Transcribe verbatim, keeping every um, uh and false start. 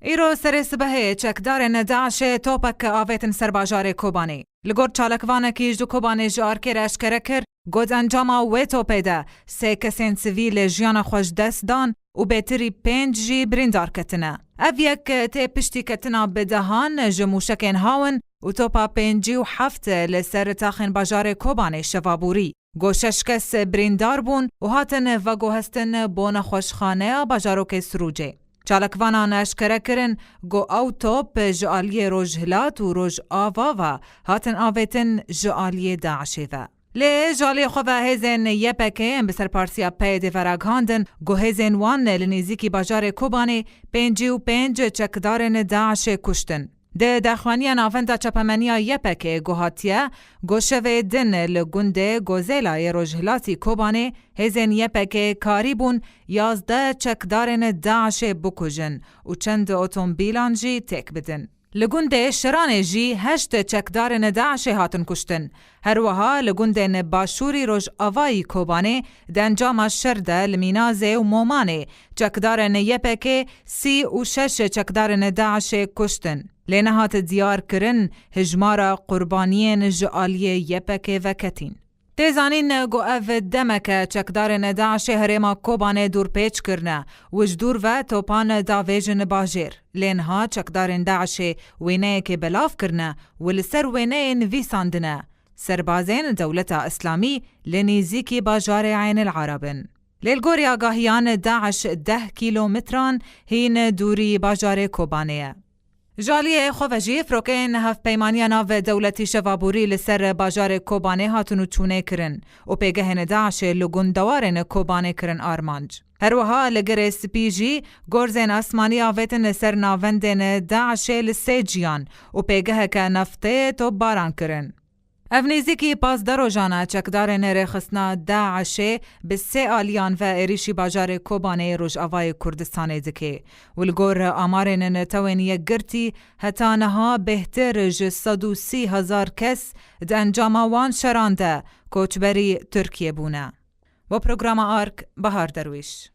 Îro serê sibehê çekdarên DAIŞê topek avêtin ser bajarê Kobanê. Li gor çalakvanekî ji Kobanê ji arkê re eşkere kir, got encama wê topê de sê kesên sivîl jiyana xwe ji dest dan û bêtirî pênc jî birîndar ketine. Ev yek tê piştî ketina bi dehan ji mûşekên hawin û topa pêncî û heft li ser taxên bajarê Kobanê şeva borî. Got şeş kes birîndar bûn û hatin veguhestin bo nexweşxaneya bajarokê Sirûcê. Çalakvanan eşkere kirin, got ew top ji aliyê rojhilat û rojava ve hatin avêtin ji aliyê DAIŞê ve. Lê ji aliyê xwe ve hêzên Y P G yên bi serpartiya P Y D ve ragihandin, got hêzên wan li nêzîkî bajarê Kobanê pêncî û pênc çekdarên DAIŞê kuştin. Di daxuyaniya Navenda Çapemeniya Y P G got hatiye, got şevê din li gundê Gozêla yê rojhilatî Kobanê hêzên Y P G karîbûn yazdeh çekdarên DAIŞê bikujin û çend otomobîlan jî têk bidin. Li gundê Şiranê jî heşt çekdarên DAIŞê hatin kuştin. Her wiha li gundên başûrî rojavayî Kobanê di encama şer de li Mînazê û Momanê çekdarên Y P G sî û şeş çekdarên DAIŞê kuştin. Lê nehate diyar kirin hijmara qurbaniyên ji aliyê Y P G ve ketîn. Tê zanîn ku ev demeke çekdarên DAIŞê herêma Kobanê dûrpêç kirine û ji dûr ve topan davêjin bajêr. Lê niha çekdarên DAIŞê wêneyekê belav kirine û li ser wêneyê nivîsandine, Serbazên Dewleta Îslamî li nêzîkî bajarê Eynil Arab in. Lê li gorî agahiyan DAIŞ deh kîlometran hîn dûrî bajarê Kobanê ye. Ji aliyê xwe ve jî firokeyên Hevpeymaniya Navdewletî şeva borî li ser bajarê Kobanê hatin û çûnê kirin û pêgehên DAIŞê li gundewarên Kobanê kirin armanc. Her wiha li Girê Spî jî gorzên asmanî avêtin li ser navendên DAIŞê li sê ciyan û pêgeheke nafteyê topbaran kirin. Ev nêzîkî pazdeh rojan e çekdarên rêxistina DAIŞê bi sê aliyan ve êrîşî bajarê Kobanê yê Rojavayê Kurdistanê dike û li gor amarên Netewên Yekgirtî heta niha bêhtir ji sed û sî hezar kes di encama wan şeran de koçberî Tirkiyê bûne. Bo programa Ark, Bahar Derwîş.